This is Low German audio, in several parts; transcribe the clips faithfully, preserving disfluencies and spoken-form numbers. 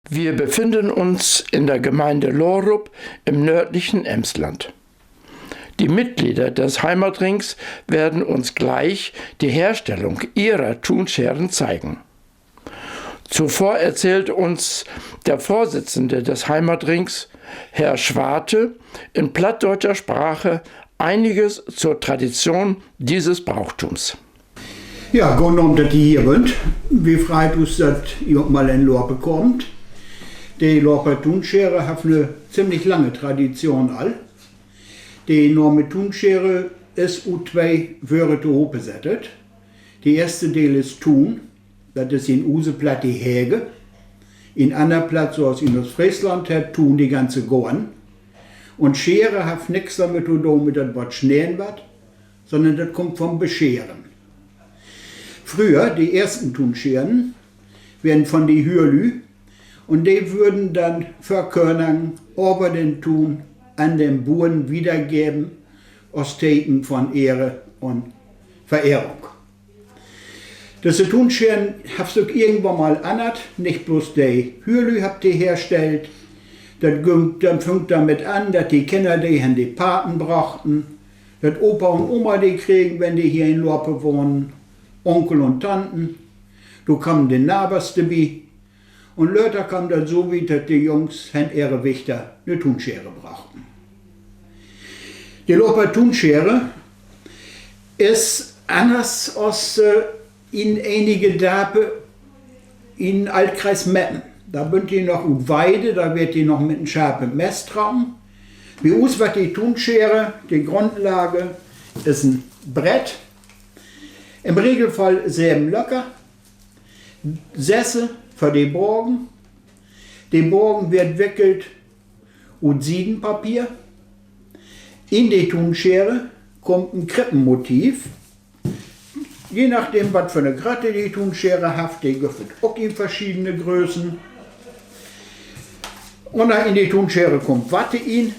Wir befinden uns in der Gemeinde Lorup im nördlichen Emsland. Die Mitglieder des Heimatrings werden uns gleich die Herstellung ihrer Tonscheren zeigen. Zuvor erzählt uns der Vorsitzende des Heimatrings, Herr Schwarte, in plattdeutscher Sprache einiges zur Tradition dieses Brauchtums. Ja, goden Avend, dat ji hier bünt. Wi freit us, dat ji ok mal in Lorpe kaamt. De Lorper Tonschere haft 'ne ziemlich lange Tradition al. De Name Tonschere is ut twee Wöre tohoopsettet. De eerste Deel is Tuun, dat is in use Platt de Hege. In anner Platt, so as in Oostfreesland, hett Tuun de ganze Goorn. Un Schere haft nix dormit to doon, mit dat wat sneden warrt, sonnern dat kummt von bescheren. Fröher, de eersten Tonscheren, weren von de Hüürlü, un de wurden denn vör Körnangen över den Tuun an den Buren wiedergeven, as Teken von Ehre un Verehrung. Düsse Tonscheren haft sük irgendwann mal ännert. Nich blots de Hüürlü hebbt de herstellt. Dat güng, dat fung dormit an, dat de Kinner de hen de Paten brochten, dat Opa un Oma de kregen, wenn de hier in Lorpe wahnen, Unkel un Tanten. Do kamen de Nabers dorbi. Un later kaam dat so wiet, dat de Jungs hen ehre Wichter 'ne Tonschere brochten. De Lorper Tonschere is anners as, äh, in enige Dörper in Altkreis Meppen. Dor bünt de noch ut Weide, dor weert de noch mit en scharpet Mess trocken. Bi us warrt de Tonschere, de Grundlage is en Brett, in'n Regelfall seven Löcker, sesse för de Bogen. De Bogen weert wickelt ut Siedenpapier. In de Tonschere kummt en Krippenmotiv. Je nachdem, wat för 'ne Grötte de Tonschere haft, de gifft dat ok in verschiedene Größen. Un denn in de Tonschere kummt Watte in,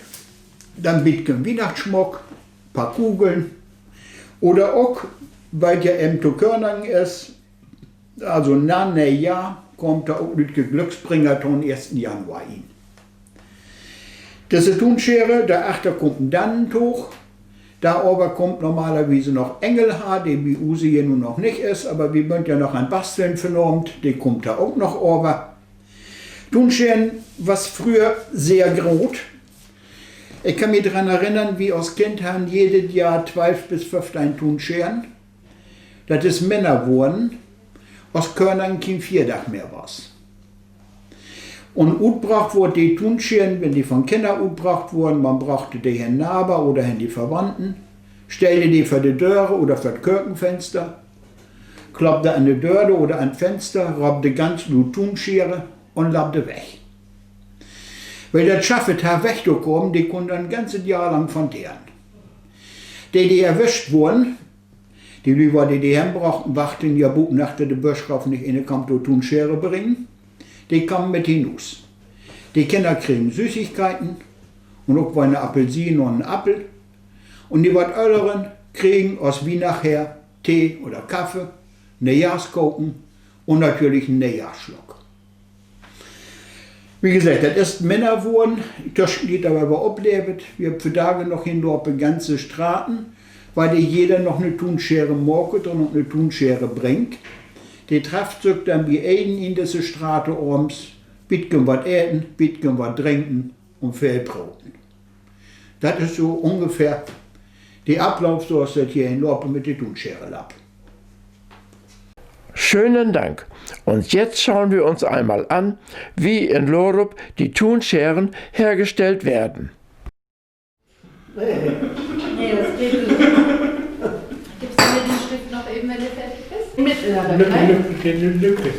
denn bietken Wiehnachtssmuck, paar Kugeln. Oder ok, wiel dat ja even to Körnangen is, also na Neejahr, kummt dor ok lüttke Glücksbringer to'n eersten Januar in. Disse Tonschere, dor achter kummt en Dannentoog. Doröver kummt normalerwies noch Engelhaar, de bi use hier nu noch nich is, aver wi bünt ja noch an Basteln vernahmt, de kummt dor ok noch över. Tonscheren was fröher sehr groot. Ik kann mi dran erinnern, wi as Kind harrn jedet Jahr twölf bis föffteihn Tonscheren. Dat is minner worrn, as Körnangen kien Fierdag mehr was. Un utbrocht wurr de Tonscheren, wenn de von Kinner utbrocht wurrn, man brochte de hen Naber oder hen de Verwandten, stellde de vör de Döre oder vör 't Kökenfenster, kloppde an de Döre oder an 't Fenster, roopde ganz luut Tonschere un loppde weg. Well dat schaffet harr, wegtokamen, de kunn dat ganze Jahr lang von tehren. De, de erwischt wurrn, de Lü, wor de de hen brochten, wachten ja buten achter de Buschgraaf, nich een kamm to Tonschere bringen. De kamen mit hen na Huus. De Kinner kregen Süßigkeiten un ok wall 'ne Appelsien un en Appel. Un de wat Ölleren kregen as wi naher Tee oder Kaffee, Neejahrskoken un natürlich en Neejahrssluck. Wie geseggt, dat is minner worrn, tüschentiet aver weer opleevt. Wi hebbt vandage noch in Lorpe ganze Straten, wiel de jeder noch 'ne Tonschere maakt un 'ne Tonschere bringt. De trefft sük denn bi een in disse Strate avends, bietken wat eten, bietken wat drinken un veel proten. Dat is so ungefähr de Aflauf, so as dat hier in Lorpe mit de Tonschere löppt. Schönen Dank. Und jetzt schauen wir uns einmal an, wie in Lorup die Tonscheren hergestellt werden. Nee, das geht nicht. Gibst du mir den Stift noch eben, wenn du fertig bist? Mit in der Lücke, Lücke, Lücke.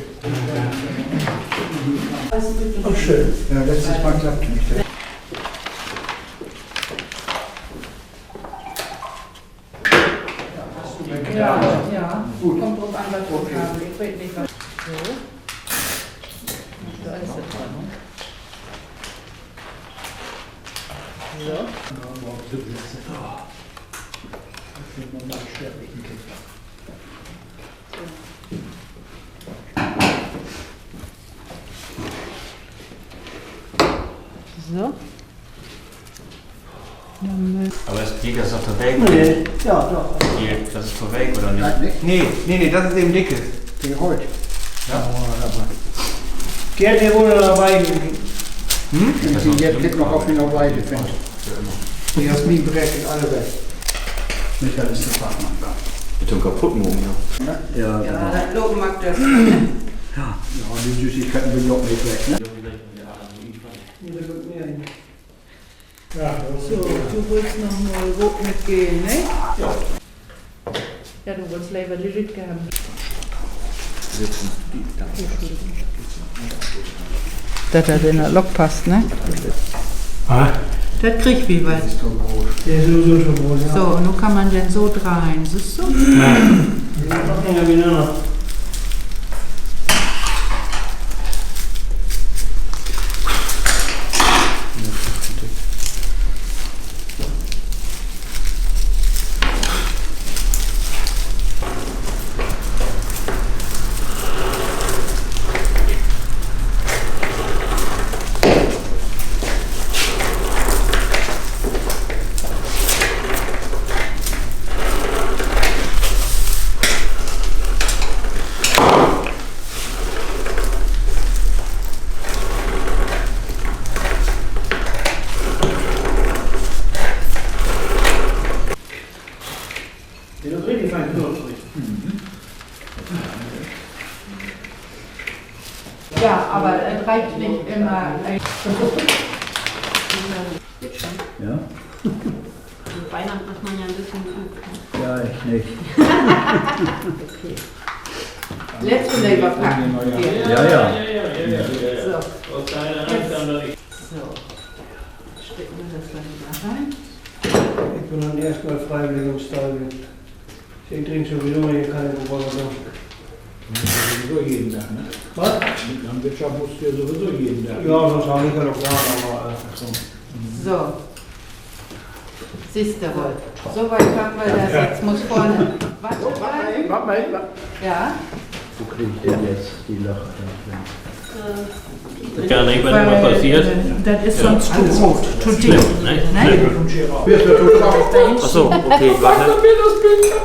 Ach, schön. Ja, letztes Mal klappte nicht. Ja, ja. Gut. Kommt drauf an, was für Kabel. Ich weiß nicht, was. So. Da ist es dran. So. So. Dann, äh, Aber ist dick, ist doch to week, oder? Nee, ja, doch. Hier, das ist to week, oder nicht? Nein, nicht. Nee, nee, nee, das ist eben dicke. Die Holt. Ja. Ja, aber Gerd, der wurde dabei. Hm? Die jetzt noch auf ihn auf Weide findet. Die Jasmin breckt alle weg. Michael ist der Fachmann da. Mit dem kaputten Oben, ja. Ne? Ja, genau. Ja, das Lopen macht das. Ja. Ja, die Süßigkeiten will doch nicht weg, ne? So, du willst noch mal rot mit Gel, ne? Ja. Ja, du willst lieber Lilith haben. Dat dat in dat Lock passt, ne? Ah. Dat kriegt wi wat. Der ist sowieso schon groß, ja. So, un nu kann man den so dreihen, sühst du? Ja. Ja, doch, ja, genau. Der is richtig fein knusprig. Mhm. Ja, aber es reicht nicht immer. Ja? Zu Weihnachten ist man ja ein bisschen gut, ne? Ja, ich nicht. Okay. Letzte Leberpacken. Ja, ja. So. So. Stecken wir das dann wieder rein. Ich bin dann erstmal freiwillig im Stall. Ich trinke sowieso hier keine Coca-Cola. Du musst ja sowieso jeden Tag, ne? Was? Mit Landwirtschaft musst du ja sowieso jeden Tag. Ja, sonst hab ich ja noch gar nicht, aber, äh, so. So. Siehst du wohl. So weit haben wir das. Ja. Jetzt muss vorne. Warte mal. Warte mal, warte mal. Ja? Wo krieg ich denn jetzt die Löcher da drin? Äh, Gar nicht, wenn was passiert. Dat is sonst to groot, to dick. Schlimm, ne? Ne? Schlimm. Ach so, okay, warte.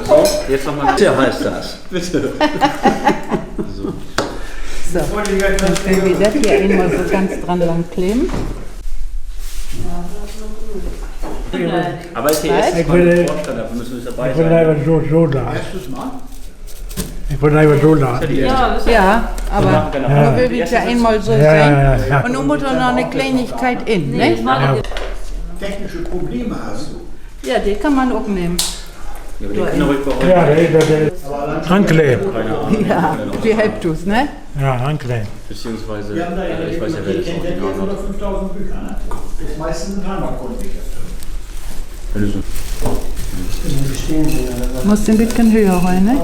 So, jetzt noch mal. Tja, heißt das. Bitte. So. So, wenn wir das hier einmal so ganz dran lang kleben. Aber es ist ein Fortschritt, dafür müssen wir uns dabei sein. Ik wüll even zo, zo daan. Ik wüll even zo daan. Ja, aber nu will wi dat ja eenmal so sehn. Ja, ja, ja. Un nu mutt dor noch 'ne Kleinigkeit in, ne? Ja. Technische Probleme hast du. Ja, de kann man ok nehmen. Ja, aber den kann er ruhig bei euch. Ja, de, de, de. Ankleven. Ja, de helpt us, ne? Ja, ankleven. Beziehungsweise, äh, ich weiß ja, wer das Original hat. Hundertfünftausend Bücher, ne? Das meiste sind Heimatkundenbücher. Wenn du so Musst ein bisschen höher rein, ne? Ja.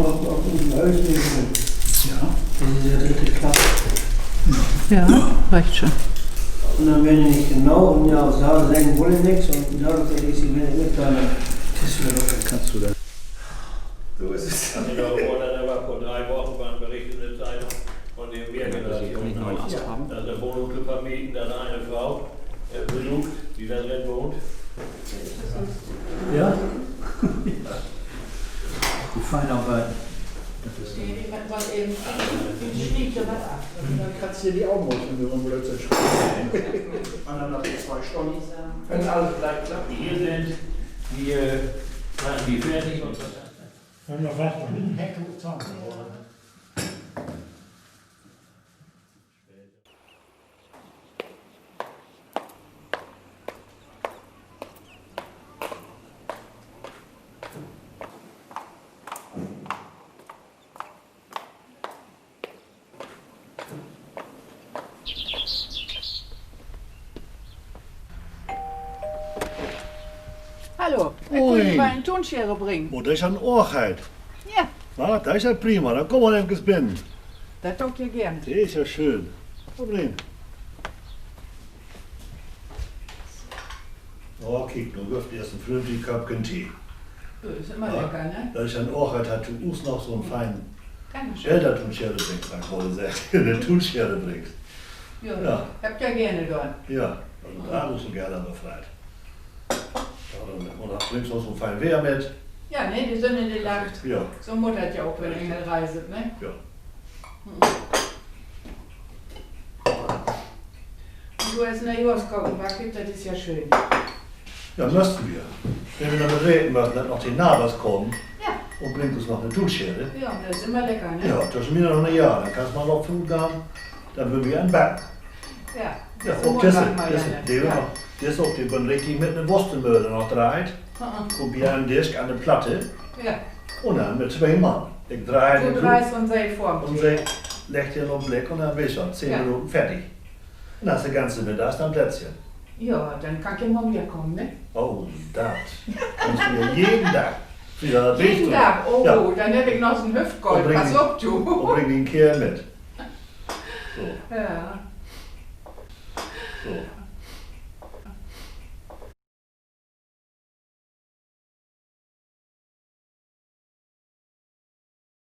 Das ist ja richtig knapp. Ja, reicht schon. Und dann, wenn du nicht genau und ja, sagen, sagen, will ich nichts und ja, das ist die Welt mit deiner Kiste. Kannst du das? So ist es. Also, da wurde, da war vor drei Wochen, war ein Bericht in der Zeitung von dem Mehrgenerationenhaus, dass eine Wohnung zu vermieten, da eine Frau, äh, besucht, die da drin wohnt. Ja? Die Feinarbeit. Das ist dann. Nee, die, man, man eben, die schlägt ja was ab. Dann kannst du dir die Augen aus, wenn du so einen Blödsinn schreibst. Und dann nach zwei Stunden, wenn alles gleich klappt. Hier sind, wir machen die fertig und dann noch was von hinten Heck hochzaubern. Hallo, ik kunn di mal en Tunschere bringen. Oh, dat is ja en Oorheit. Ja. Na, dat is ja prima. Denn kumm man even binnen. Dat do ik ja geern. De is ja schöön. Kumm rin. Oh, kiek, nu gifft dat eerst en fründlich Köppken Tee. Dat is immer lecker, ne? Dat is ja en Oorheit, dat du us noch so'n fein Elter-Tunschere bringst, hebb ik al seggt. De Tunschere bringst. Ja, hebb ik ja geern daan. Ja. Also, dor is so geern befreit. Ja, denn, un denn bringst du ok so fein Weer mit. Ja, ne, de Sünn, de lacht. Ja. So mutt dat ja ok, wenn een reist, ne? Ja. Un du hest Neejohrskoken backt, dat is ja schöön. Ja, müssen wi. Wenn wi noch mal reden müssen, dat noch de Nabers kamen un bringt uns noch 'ne Tuutschere. Ja, dat is immer lecker, ne? Ja, tüschen Middernach un Neejohr, denn kannst mal op Food gahn, denn wüllt wi en backen. Ja, ok disse, disse, de, de ok, de warrt richtig mit 'ne Wustemöhl noch dreiht. Kummt bi en Disch an de Platte. Un denn mit twee Mann. Ik dreih un se, un se leggt hier noch Blick un denn weetst du, zehn Minuten fertig. Un hest de ganze Middag an'n Plätzchen. Ja, denn kann ik ja mal wieder kamen, ne? Oh, dat. Kannst du ja jeden Dag. Jeden Dag? Oh, denn heff ik noch so'n Hüftgold. Pass op, du. Un bring den Keerl mit. So. Ja. So.